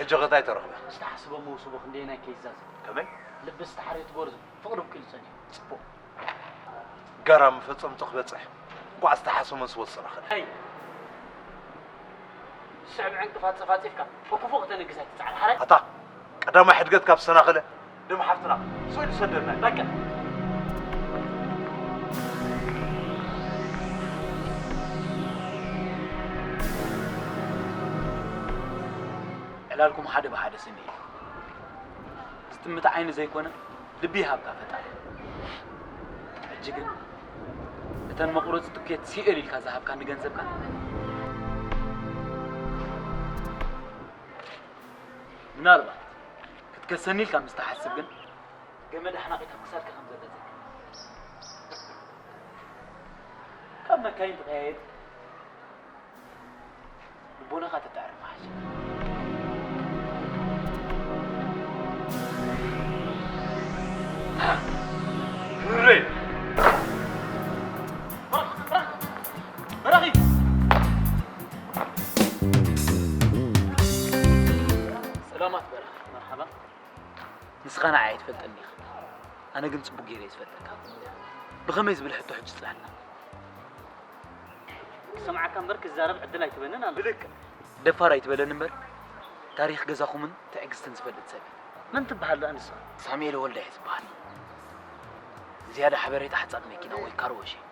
ጀቐጣይ ተረኽበ። ዝተሓስቦ መውስቦ ክንደየናይ ከይዛዘም። ከመይ? ልቢ ዝተሓርየት ጎርዞ ፍቕሪ ብቂሉ ጸኒሑ። ጽቡቕ። ጋራ መፈጸምቱ ክበጽሕ እንኳዕ ዝተሓሰቦ ስወት ዝረኸበ። ኣይ። ዝስዕብ ዕንቅፋት ጸፋጺፍካ ብክፉእ ከተንግስ ኣይትጽዓር ሓራይ። ኣታ ቀዳማይ ሕድገት ካብ ዝሰናኸለ ደም ሓፍትና ስቕ ኢሉ ሰደልና። በቃ። ዕላልኩም ሓደ ብሓደ ስኒ እዩ። ዝጥምት ዓይኒ ዘይኮነ ልቢ ይሃብካ ፈጣሪ። ሕጂ ግን እተን መቑረጺ ትኬት ሲኤል ኢልካ ዝሃብካኒ ገንዘብካ ምናልባት ክትከሰኒ ኢልካ ምስ ትሓስብ ግን ገመድ ኣሕናቒት ኣብ ክሳድካ ከም ዘላ ዘክር። ካብ መካይን ትቐያየር ልቦናኻ ተጣዕር መሓሸ። ኑረይ! በራኺ! ሰላማት በራኺ፣ መርሓባ። ንስኻ ንዓይ ኣይትፈልጠኒ ኢኻ። ኣነ ግን ጽቡቕ ገይረ እየ ዝፈልጠካ። ብኸመይ ዝብል ሕቶ ሕጂ ጽናሕና። ክሰምዓካ እምበር ክዛረብ ዕድል ኣይትበንን ኣሎ። ብልክዕ። ደፋር ኣይትበለኒ እምበር፣ ታሪኽ ገዛኹምን ትዕግስትን ዝፈልጥ ሰብ እዩ። መን ትበሃል ደኣ ንስኻ? ሳሙኤል ወልደ እየ ዝበሃል። ዝያዳ ሓበሬታ ሓጻብ መኪና ወይ ካር ዋሽ እዩ።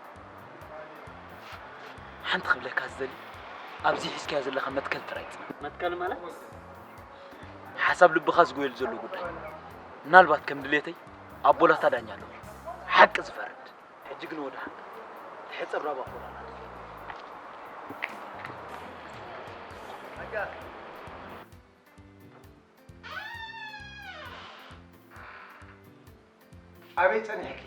ሓንቲ ክብለካ ዝደሊ፣ ኣብዚ ሒዝካዮ ዘለኻ መትከል ጥራይ ጽናሕ። መትከል ማለት? ሓሳብ ልብኻ ዝጎየሉ ዘሎ ጉዳይ። ምናልባት ከም ድሌተይ ኣቦላታ ዳኛ ኣለዎ። ሓቂ ዝፈርድ። ሕጂ ግን ወደ ሓቂ። ትሕጸብ ራባ ኮራና። ኣበይ ጸኒሕኪ?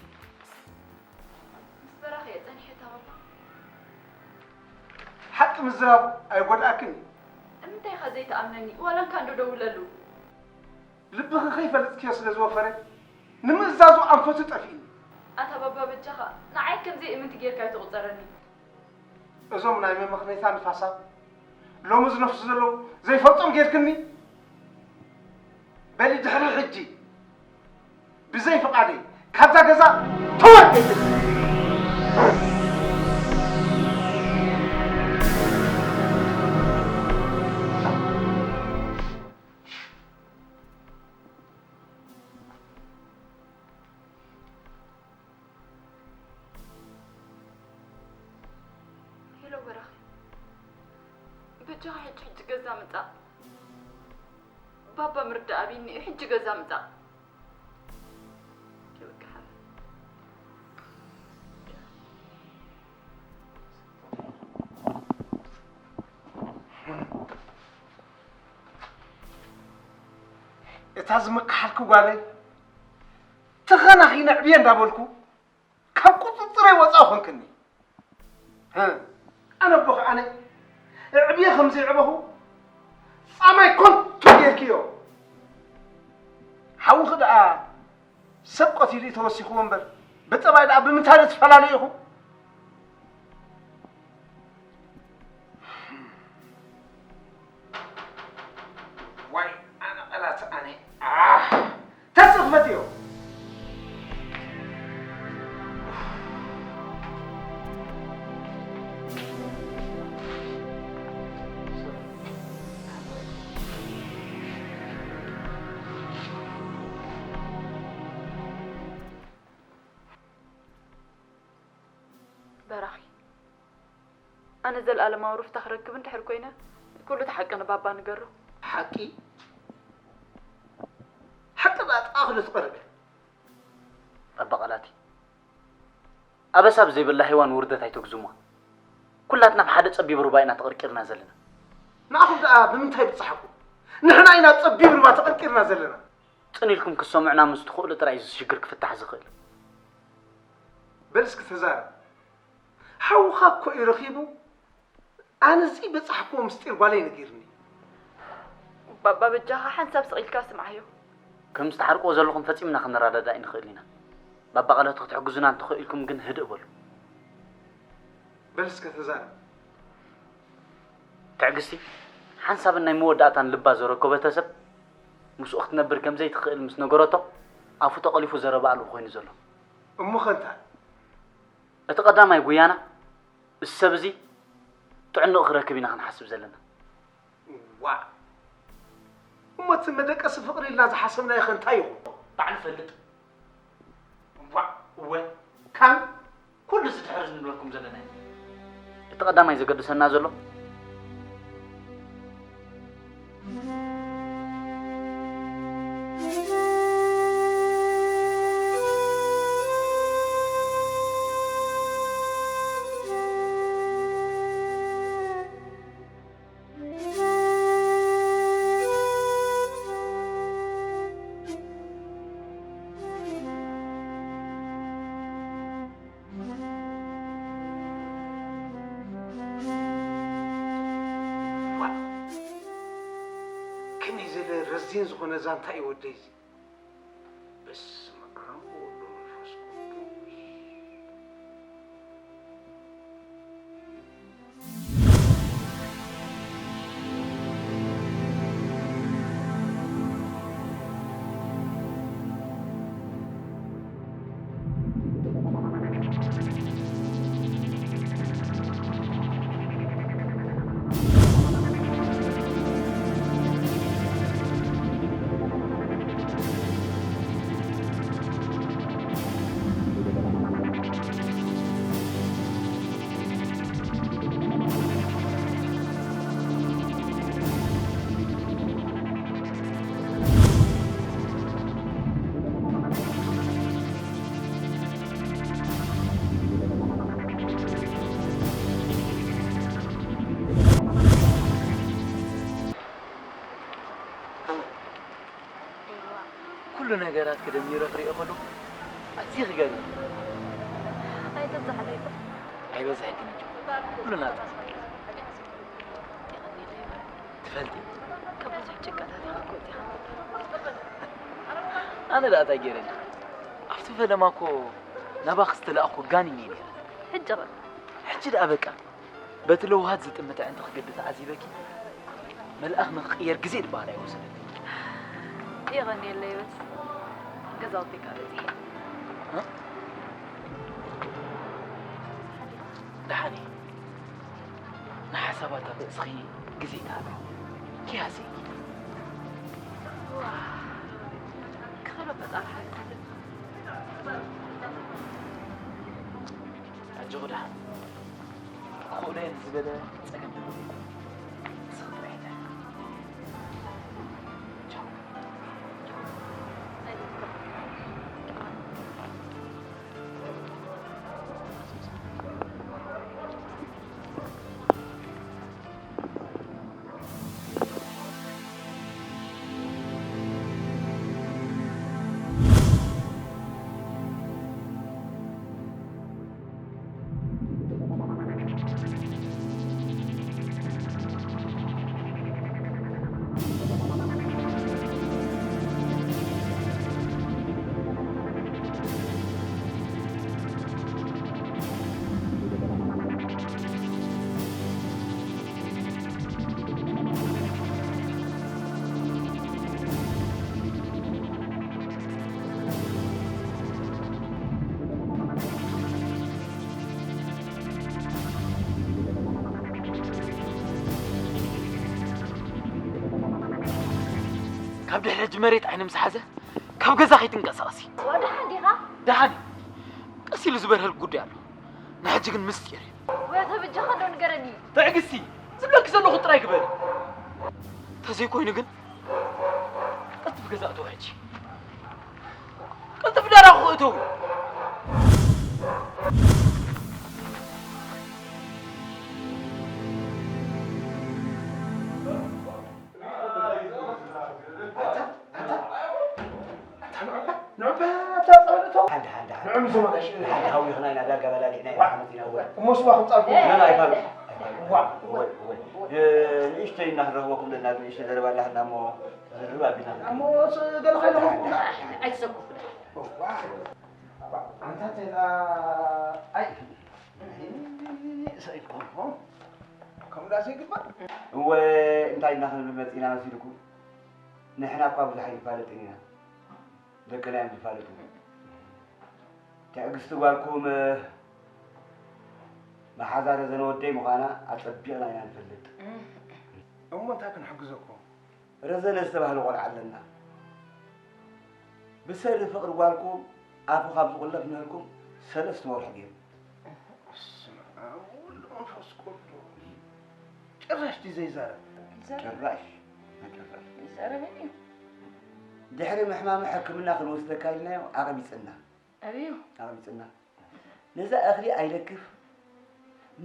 ምስ በራኺ እየ ጸኒሐ እታ ባባ። ሓቂ ምዝራብ ኣይጎድኣክን እዩ። ንምንታይ ኢኻ ዘይትኣምነኒ? ዋላ እንካ እንዶ ደውለሉ። ልብኺ ከይፈለጥክዮ ስለ ዝወፈረ፣ ንምእዛዙ ኣንፈቱ ጠፊእኒ። ኣታ ባባ በጃኻ፣ ንዓይ ከም ዘይእምንቲ ጌርካ ኣይትቑጸረኒ። እዞም ናይ መመኽነይታ ንፋሳት፣ ሎሚ ዝነፍሱ ዘለዉ ዘይፈልጦም ጌርክኒ። በሊ ድሕሪ ሕጂ፣ ብዘይ ፍቓደይ፣ ካብዛ ገዛ ተወርደይ። ሄሎ በራኺ፣ በጃኻ ሕጂ ሕጂ ገዛ ምጻእ። ባባ ምርዳእ ኣብይኒ እዩ፣ ሕጂ ገዛ ምጻእ። ይበቃ ሓራይ። እታ ዝመክሓልኪ ጓለይ፣ ተኸናኺነ ዕብየ እንዳበልኩ፣ ካብ ቁጽጽረይ ወጻኢ ኮንክኒ። ህ፣ ኣነ ኣቦኺ ኣነ፣ እዕብየ ከም ዘየዕበኹ፣ ጻማይ ኮንቱ ጌርክዮ። ሓውኺ ደኣ ሰብ ቀቲሉ እዩ ተወሲኽዎ እምበር፣ ብጠባይ ደኣ ብምንታይ ዶ ትፈላለዩ ኢኹም? ዋይ፣ ኣነ ቃላት ኣነ፣ ኣህ፣ ተስእ ክፈትዮ። በራኺ፣ ኣነ ዘለኣለማዊ ሩፍታ ክረክብ እንድሕር ኮይነ፣ ኩሉ እቲ ሓቂ ንባባ ንገሮ። ሓቂ? ሓቂ ደኣ ጥቓኺ ዶ ትቐርብ? ባባ ቃላቲ፣ ኣበሳ ብዘይብላ ሄዋን ውርደት ኣይተግዝሙዋ። ኩላትና ኣብ ሓደ ጸቢብ ሩባ ኢና ተቐርቂርና ዘለና። ንዓኹም ደኣ ብምንታይ ይብጻሓኩም? ንሕና ኢና ኣብ ጸቢብ ሩባ ተቐርቂርና ዘለና። ጽን ኢልኩም ክትሰምዑና ምስ ትኽእሉ ጥራይ እዩ እዚ ሽግር ክፍታሕ ዝኽእል። በል እስኪ ተዛረብ። ሓውኻ እኮ እዩ ረኺቡ፣ ኣነ እዚ በጻሕክዎ ምስጢር ጓለይ ነጊርኒ። ባባ በጃኻ ሓንሳብ ስቕ ኢልካ ስምዓዮ። ከም ዝተሓርቅዎ ዘለኹም ፈጺምና ክንረዳዳእ ኣይንኽእል ኢና። ባባ ቃላቱ ክትሕግዙና እንተኽኢልኩም ግን ህድእ በሉ። በል እስከ ተዛረብ። ትዕግስቲ፣ ሓንሳብን ናይ መወዳእታን ልባ ዘረከበተ ሰብ ምስኡ ክትነብር ከም ዘይትኽእል ምስ ነገረቶ፣ ኣፉ ተቐሊፉ ዘረባ ኣልቦ ኮይኑ ዘሎ። እሞ ኸ እንታይ? እቲ ቀዳማይ ጉያና፣ እዚ ሰብ እዚ ጥዕንኡ ክረክብ ኢና ክንሓስብ ዘለና። ዋእ! እሞ እቲ መደቀሲ ፍቕሪ ኢልና ዝሓሰብናዮ ኸ እንታይ ይኹን? ባዕሉ ፈልጥ። ዋእ! እወ፣ ካን ኩሉ እዚ ድሕሪ ንብለኩም ዘለና እዩ። እቲ ቀዳማይ ዘገድሰና ዘሎ፣ ዋእ! ከመይ ዝበለ ረዚን ዝኾነ ዛንታ እዩ ወደይ እዚ። በስመ ኣብ ወወልድ ወመንፈስ ቅዱስ። ኩሉ ነገራት ክደሚረ ክሪኦ ከለኹ ኣዝዩ ክገርም። ኣይተብዛሕ ዘይኮ። ኣይበዝሐክን እንጂ። ኩሉ ናጻ። ትፈልጢ? ካብ ብዙሕ ጭንቀታት ኢኻ ክትወጺ ኢኻ። ኣነ ደኣ እንታይ ገይረ ኣለኹ? ኣብቲ ፈለማ እኮ ናባኺ ዝተላእኹ ጋኒን እየ ነይረ። ሕጂ ኸ? ሕጂ ደኣ በቃ። በቲ ለውሃት ዝጥምት ኣዒንቲ ክገዲ ተዓዚበኪ፣ መልኣኽ ንኽቕየር ግዜ ዝበሃል ኣይወሰደለይ። የቐንየለይ በስ፣ ገዛውተይ ከኣ በጺሐ። እ? ደሓን እየ። ንሓሳባት ኣብ ርእስኺ ግዜ ይትሃባ። ኪያሲ። ክኸሎ ፈጣሪ ሓግዝ። ኣጆኺ ደሓን። ክኽእሎ እየ ዝበለ ጸገም ድማ የለን። ንስኺ ጥራይ እንታይ? ቻው። ካብ ድሕሪ ሕጂ መሬት ዓይኒ ምስ ሓዘ፣ ካብ ገዛ ከይትንቀሳቐሲ። ወደሓን ዲኻ? ደሓን እዩ። ቀስ ኢሉ ዝበርሀል ጉዳይ ኣሎ። ንሕጂ ግን ምስጢር እዩ። ወይ ኣቶ በጃኻ ዶ ንገረኒ። ትዕግስቲ፣ ዝብለኪ ዘለኹ ጥራይ ግበሪ። ተዘይኮይኑ ግን፣ ቀልጥፍ ገዛ እተው ሕጂ። ቀልጥፍ ዳራ ክእተው። ኣታ፣ ኣታ፣ ኣታ ንዑባ፣ ንዑባ፣ ኣታ ጸወደቶ። ሓንዳ፣ ሓንዳ፣ ሓንዳ። ንዑ ምዞም ኣጋይሽ። ሓንዳ ሃዊኽና ኢና፣ ዳርጋ በላሊዕና ኢና፣ ዋ። ሓመት ኢና፣ ዋ። እሞ ስዋ ከምጻልኩም። ና፣ ና፣ ኣይፋሉ። ዋ። እወ፣ እወ። እ፣ ንእሽተይ እናኽረኽበኩም ዘለና፣ ንእሽተይ ዘረባ ኣላትና እሞ፣ ዝርርብ ኣቢልና። እሞ ስ-፣ ገለ ከይለኹም። ኣይትሰኩፉ። ዋ። ዋ፣ ኣንታ እንታይ ደኣ፣ ኣይ፣ ኣይ፣ ሰኢልኩም። ከምኡ ደኣ ዘይግባእ። እወ፣ እንታይ ኢልና ክንብል መጺእና መሲልኩም? ንሕና እኳ ብዙሕ ኣይንፋለጥን ኢና፣ ደቅና እዮም ዝፋለጡ። ትዕግስቲ ጓልኩም መሓዛ ረዘነ ወደይ ምዃና ኣጸቢቕና ኢና ንፈልጥ። እሞ እንታይ ክንሕግዘኩም? ረዘነ ዝተባህለ ቆልዓ ኣለና። ብሰሪ ፍቕሪ ጓልኩም ኣፉ ካብ ዝቑለፍ ንበልኩም ሰለስተ ወርሒ ገይሩ። በስመ ኣብ ወወልድ ወመንፈስ ቅዱስ። ጭራሽ ድዩ ዘይዛረብ? ይዛረብ። ጭራሽ፣ ጭራሽ። ይዛረበኒ እዩ። ድሕሪ ምሕማሙ ሕክምና ክንወስደካ ኢልናዮ፣ ኣቕቢጽና። ኣብዩ። ኣቕቢጽና። ነዛ እኽሊ ኣይለክፍ፣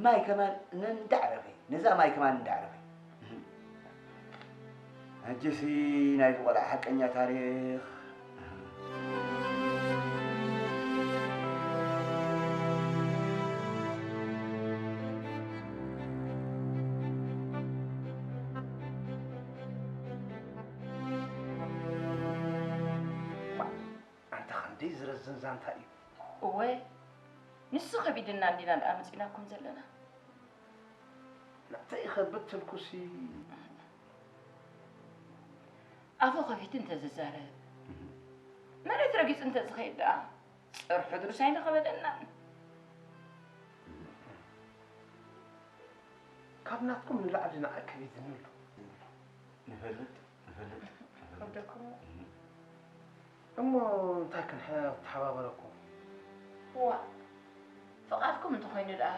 ማይ ከማን እንዳዕረፈ፣ ነዛ ማይ ከማን እንዳዕረፈ። ሕጂሲ ናይዚ ቆልዓ ሓቀኛ ታሪኽ። ኣንታ ክንደይ ዝረዝን ዛንታ እዩ። እወ፣ ንሱ ከቢድና እንዲና ደኣ መጺናኩም ዘለና። ናተይ ይኸብድ ትልኩሲ። ኣፉ ከፊቱ እንተ ዝዛረብ፣ መሬት ረጊጹ እንተ ዝኸይድ ደኣ፣ ጸርሑ ድሩስ ኣይንኸበደናን። ካብ ናትኩም ንላዕሊ ንዓይ ከቢድኒ ኣሎ። ንፈልጥ፣ ንፈልጥ፣ ንፈልጥ። ከብደኩም። እሞ እንታይ ክንሕ-፣ ክተሓባበረኩም? እዋ፣ ፍቓድኩም እንተኾይኑ ደኣ፣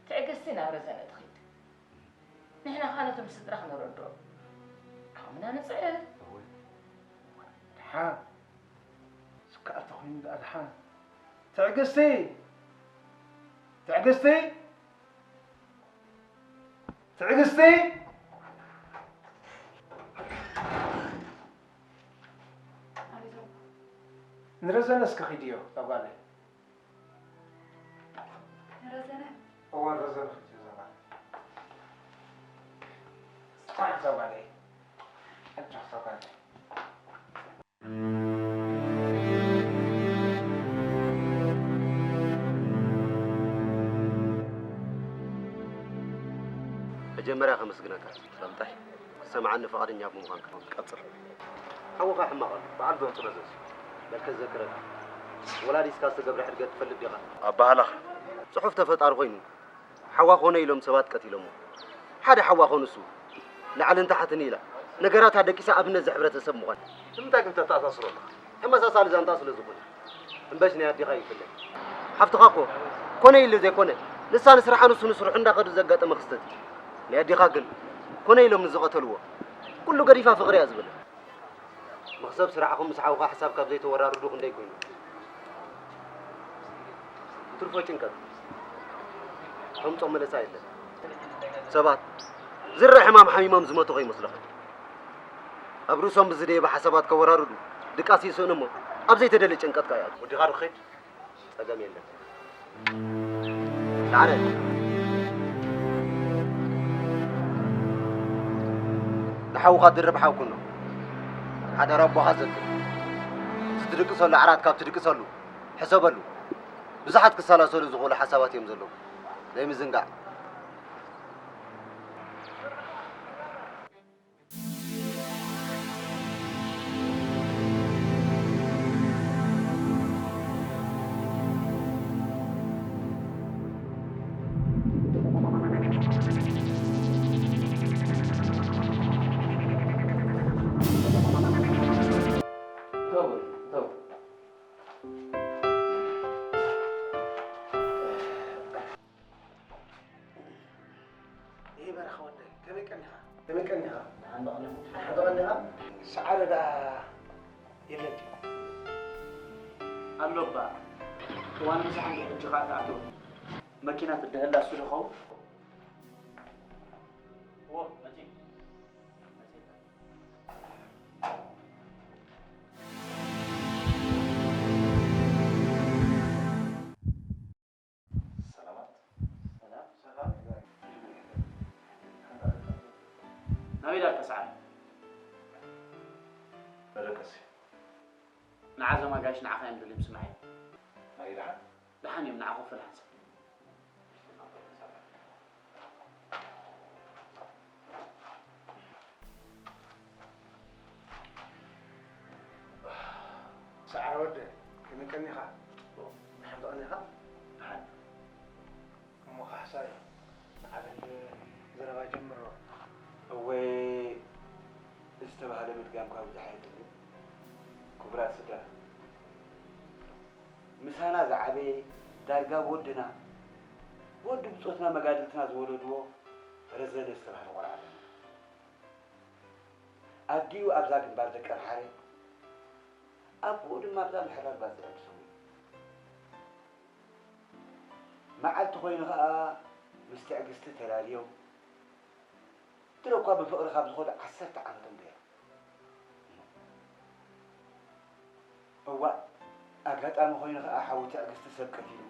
ትዕግስቲ ናብ ረዘነ ትኺድ። ንሕና ኸኣ ነቶም ስድራ ክነረድኦም ዓቕምና ንጽዕር። እወ። ደሓን። ዝከኣል ተኾይኑ ደኣ ደሓን። ትዕግስቲ! ትዕግስቲ! ትዕግስቲ! ንረዘነ እስከ ኺድዮ፣ እዛ ጓለይ። ንረዘነ? እወ፣ ንረዘነ ኺድዮ፣ እዛ ጓለይ። ስራሕ፣ እዛ ጓለይ። ኣጆኺ፣ እዛ ጓለይ። መጀመርያ ከመስግነካ፣ ሰላምታይ። ክትሰምዓኒ ፍቓደኛ ብምዃንካ። ቀጽል። ሓውኻ ሕማቕ ኣሎ፣ በዓል ዘውጽእ መዘዝ። በል ከዘክረካ። ወላዲትካ ዝተገብረ ሕድገት ትፈልጥ ዲኻ? ኣበሃህላኻ። ጽሑፍ ተፈጣሪ ኮይኑ፣ ሓዋ ኮነ ኢሎም ሰባት ቀቲሎሞ። ሓደ ሓዋ ኮኑ እሱ፣ ላዕልን ታሕትን ኢላ፣ ነገራት ኣደቂሳ ኣብነት እዚ ሕብረተሰብ ምዃን። ንምንታይ ግን ተተኣሳስሮ ኣለኻ? ተመሳሳሊ ዛንታ ስለ ዝኾነ። እምበሽ ናይ ኣዴኻ ይፍለ። ሓፍትኻ እኮ ኮነ ኢሉ ዘይኮነ፣ ንሳ ንስርሓ ንሱ ንስርሑ እንዳኸዱ ዘጋጠመ ክስተት እዩ። ናይ ኣዴኻ ግን ኮነ ኢሎም ንዝቐተልዎ፣ ኩሉ ገዲፋ ፍቕሪ እያ ዝብል። መኽሰብ ስራሕኹም ምስ ሓውኻ ሓሳብ ካብ ዘይተወራርዱ ክንደይ ኮይኑ? ክትርፎ ጭንቀት። ከምጾ መለሳ የለን። ሰባት ዝርእ ሕማም ሓሚሞም ዝሞቱ ከይመስለኹም። ኣብ ርእሶም ብዝደየበ ሓሳባት ከወራርዱ ድቃስ ይስእኑ እሞ ኣብ ዘይተደልየ ጭንቀት ከኣ ይኣትዉ። ወዲኻ ዶ ክኸይድ? ጸገም የለን። ላዕለ። ንሓውኻ ድርብ ሓው ኩኖ። ሓዳር ኣቦኻ ዘክር። እቲ ትድቅሰሉ ዓራት ካብ ትድቅሰሉ ሕሰበሉ። ብዙሓት ክሰላሰሉ ዝኽእሉ ሓሳባት እዮም ዘለዉ። ዘይምዝንጋዕ። ይሄ በረኻ ወደይ፣ ከመይ ቀኒኻ? ከመይ ቀኒኻ? ደሓን ዶ ቀኒኻ? ደሓን ዶ ቀኒኻ? ሰዓረ ደኣ የለን ድዩ? ኣሎ እባ። እዋን ምሳሕ እንዲ ሕጂ ኸኣ ተኣትወ። መኪና ትደሀላ እሱ ዶ ኸውን? እዎ፣ መጺእ። ሰላማት። ሰላም። ሰላም። ናበይ ዳኣ ተስዓረ? በደቀሲ። ንዓዞም ኣጋይሽ ንዓኻ እዮም ደልዮም ስምዓዮም። ናይ ደሓን? ደሓን እዮም፣ ንዓኹ ፍል ሓንሳብ። ወደ፣ ከመይ ቀኒኻ? ደሓን ተቐኒኻ? ደሓን። እሞ ካሕሳይ፣ ንዓለም ዘረባ ጀምሮ። እወ፣ ዝተባህለ ምድጋም ካብ ዝሓየት ክቡራት ስድራ። ምሳና ዝዓበየ ዳርጋ ወድና፣ ወዲ ብጾትና መጋድልትና ዝወለድዎ ረዘነ ዝተባህለ ቆልዓ ኣለና። ኣዲኡ ኣብዛ ግንባር ደቀምሓረ፣ ኣቦኡ ድማ ኣብዛ ምሕራር ባጽዕ ተሰዊኡ። መዓልቲ ኮይኑ ኸኣ ምስ ትዕግስቲ ተላልዮም፣ ድሮ እኳ ብፍቕሪ ካብ ዝኾዱ ዓሰርተ ዓመቶም ገይሮም። እዋእ፣ ኣጋጣሚ ኮይኑ ኸኣ ሓው ትዕግስቲ ሰብ ቀቲሉ።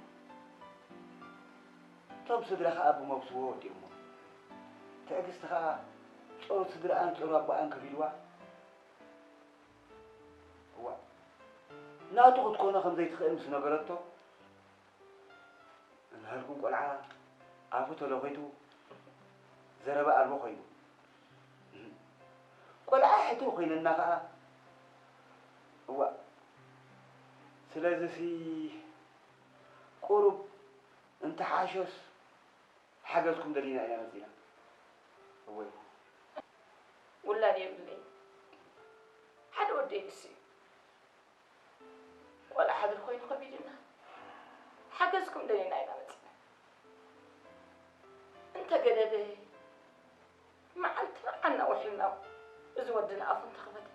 እቶም ስድራ ኸኣ ብመብስዎ ወዲኦሞ። ትዕግስቲ ኸኣ ጾሩ ስድራኣን ጾሩ ኣቦኣን ከፊልዋ። እዋእ፣ ናቱ ክትኮኖ ከም ዘይትኽእል ምስ ነገረቶ፣ እናሃልኩም ቆልዓ ኣፉ ተለኺቱ ዘረባ ኣልቦ ኮይኑ። ቆልዓ ሕትሩ ኮይነና ኸዓ። እዋእ፣ ስለዚሲ ቁሩብ እንተሓሾስ ሓገዝኩም ደሊና ኢና መጺና። እወ። ውላድ የብለይ። ሓደ ወደይ ንሱ እዩ። ቆልዓ ሓድር ኮይኑ ከቢድና። ሓገዝኩም ደሊና ኢና መጺና። እንተገደደ መዓልትና ዓና ውሕልና እዚ ወድና ኣፉ እንተኸፈተ።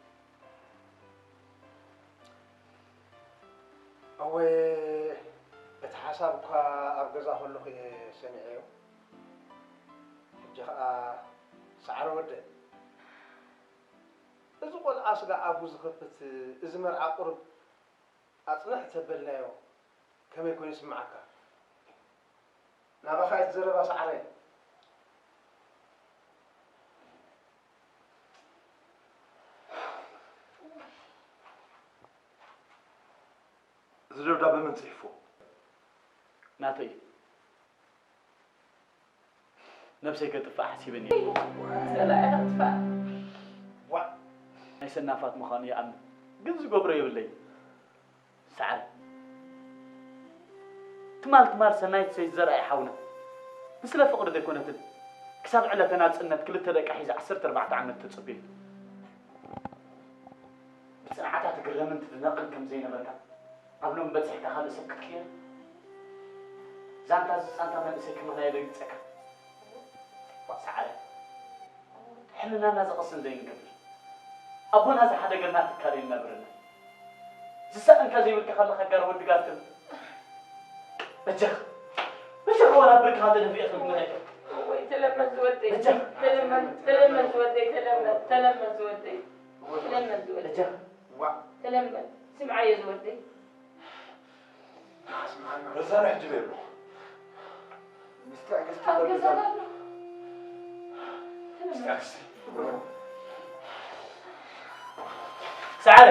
እወ፣ እቲ ሓሳብ እኳ ኣብ ገዛ ከለኹ እየ ሰሚዐዮ። ሕጂ ኸኣ ሰዓረ ወደ፣ እዚ ቆልዓ ስጋ ኣፉ ዝኸፍት፣ እዚ መርዓ ቁሩብ ኣጽንሕ ተበልናዮ፣ ከመይ ኮይኑ ይስምዓካ? ናባኻ እዩ እቲ ዘረባ ሰዓረ። እዚ ደብዳበ መን ጽሒፎ? ናተይ እዩ። ነብሰይ ከጥፍኣ ሓሲበን እየ። ጸላኢኻ ጥፋእ። ዋእ! ናይ ሰናፋት ምዃኑ ይኣምን፣ ግን ዝገብሮ የብለይን። ሰዓረ። ትማል ትማል ሰናይት ሰይድ ዘርኣይ ሓውና፣ ንስለ ፍቕሪ ዘይኮነትን፣ ክሳብ ዕለተ ናጽነት ክልተ ደቃ ሒዛ ዓሰርተ ኣርባዕተ ዓመት ተጸበየት። ብጽንዓታ ትግረምን ትድነቕን ከም ዘይነበርካ፣ ኣብ ሎሚ በጺሕካ ካልእ ሰብ ክትቅየር? ዛንታ ዝጻንታ መንእሰይ ክብርና የደንግጸካ። ዋእ ሰዓረ። ሕልናና ዘቐስን ዘይንገብር፣ ኣቦና ዝሓደገና ትካል እዩ ዝነብረና። ዝሳቐንካ ዘይብልካ ከለኻ ጋር ወዲ ጋር ትብል። በጃኻ፣ በጃኻ ዋላ ብርካ ተደፊእካ ክትመለካ። ወይ ተለመን ዝወደይ፣ በጃኻ። ተለመን፣ ተለመን ዝወደይ፣ ተለመን፣ ተለመን ዝወደይ፣ ተለመን ዝወደይ። በጃኻ። ዋ። ተለመን፣ ስምዓዮ ዝወደይ። ረዛነ ሕጂ በይ ኣለኹ። ምስ ትዕግስቲ ኣብ ገዛ ዘሎ። ምስ ትዕግስቲ። ሰዓረ።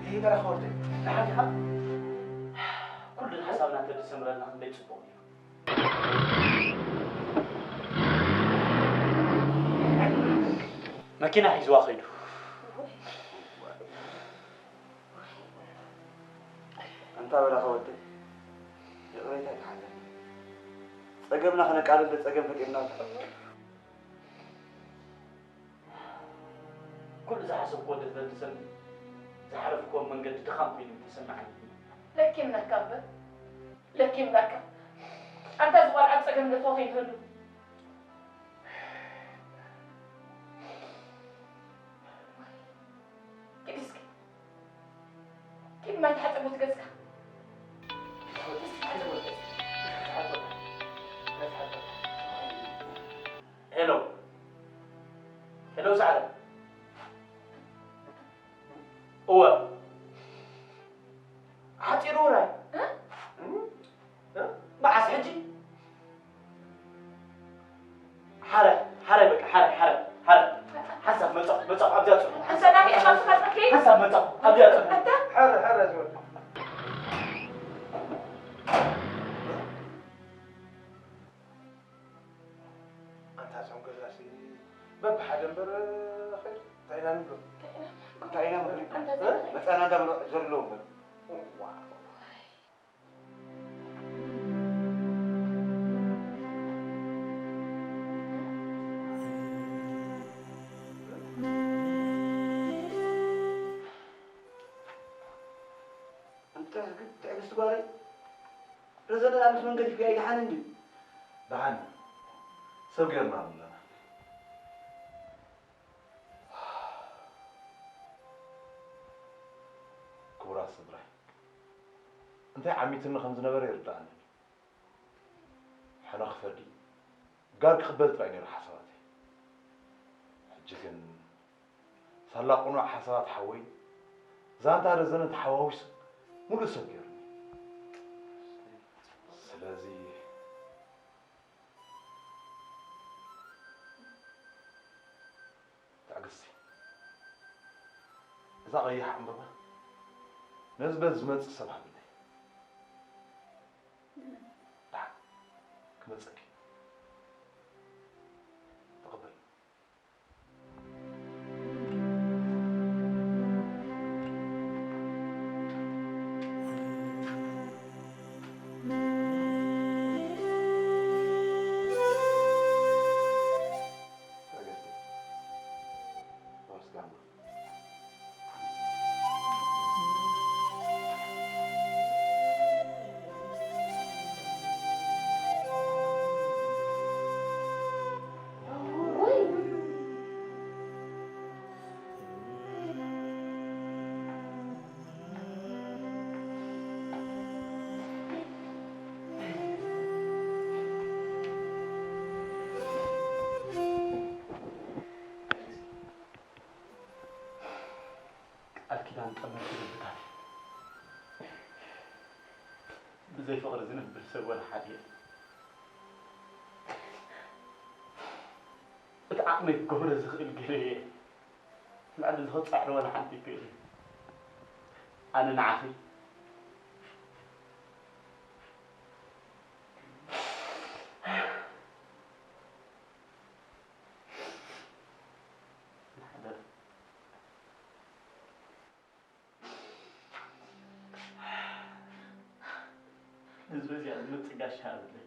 ይበረኸ ወደይ፣ ደሓን ዲኻ? ኩሉ ሓሳብና እንተዝሰምረልና ክንደይ ጽቡቕ ነይሩ። መኪና ሒዝዋ ኸይዱ። ኣንታ በላኻ ወደይ፣ ይቕሬታ ይትሓዘኒ። ጸገምና ከነቃልል ዶ ጸገም ፈጢርና ኣሎ? ዝሓለፍክዎ መንገዲ ድኻም ኮይኑ ተሰማዓኒ። ለኪምናካ እምበር፣ ለኪምናካ። ኣንታ እዚ ቆልዓ ጸገም ለቶ ከይትህሉ። ኪድ እስኪ። ኪድ ማይ ተሓጸብ እቲ ገጽካ። ሄሎ። ሄሎ፣ ጻዕዳ። እወ። ሓጺሩ ውራይ። እ? እ? መዓስ ሕጂ? ሓረ፣ ሓረ በቃ፣ ሓረ፣ ሓረ፣ ሓረ። ሓሳብ መጻ፣ መጻ፣ ኣብዚኣ ጽሑፍ። እንተ ናበይ ኢኻ ትኸድ? ሓሳብ መጻ፣ ኣብዚኣ ጽሑፍ። እንተ? ሓረ፣ ሓረ ዝወድ። ኣንታ እዞም ገዛሲ በብሓደ እምበር ኸይዱ እንታይ ኢና ንብሎ? እንታይ ኢና ንብሎ? እንታይ እ? መጻና እንዳበሉ ዘለዉ እምበር። ዋው። እንተ ግን ትዕግስቲ ጓለይ፣ ረዘነ ምስ መንገዲ ፊያ ይደሓን እንዲ። ደሓን እዩ። ሰብ ገይርና ኣለና። ክቡራት ስድራይ፣ እንታይ ዓሚትኒ ከም ዝነበረ ይርድኣኒ። ሕነ ክፈዲ፣ ጋር ክቕበል ጥራይ ነይሩ ሓሳባተይ። ሕጂ ግን ሳላ ቅኑዕ ሓሳባት ሓወይ፣ ዛንታ ረዘነ ተሓዋዊሱ ሙሉእ ሰብ ገይሩኒ። ስለዚ ትዕግስቲ፣ እዛ ቀያሕ ዕምበባ ነዚ በዚ ዝመጽእ ሰብ ሃብለይ። ደሓን ክመጸኪ። ተቐበል። ትዕግስቲ፣ ወስጋማ። ቃል ኪዳን ጠመርቲ ልብታት እዩ። ብዘይ ፍቕሪ ዝነብር ሰብ ወላ ሓደ የለን። እቲ ዓቕመይ ክገብሮ ዝኽእል ገለ እየ። ልዕሊ እዚ ክጻዕር ወላ ሓንቲ ይክእል እዩ። ኣነ ንዓኺ ንሓደር። ህዝቢ እዚኣ ዝመጽእ ጋሻ ኣለለይ።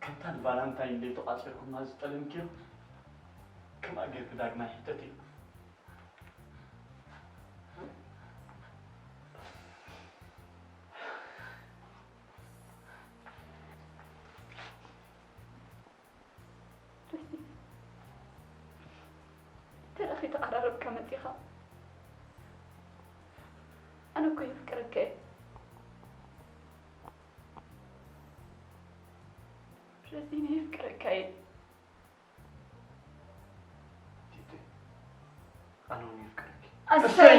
ከምታ ንቫላንታይን ደይ ተቋጺርኩማ ዝጠለምክዮ፣ ከምኣ ጌርኪ ዳግማይ ሕተትዮ። ጆሲ፣ እንተ ደኣ ከይተቐራረብካ መጺኻ፣ ኣነ እኮ የፍቅረካ እየ። ጆሲ፣ ኣነ የፍቅረካ እየ። ቲቲ፣ ኣነ እውን የፍቅረኪ። ኣሰይ!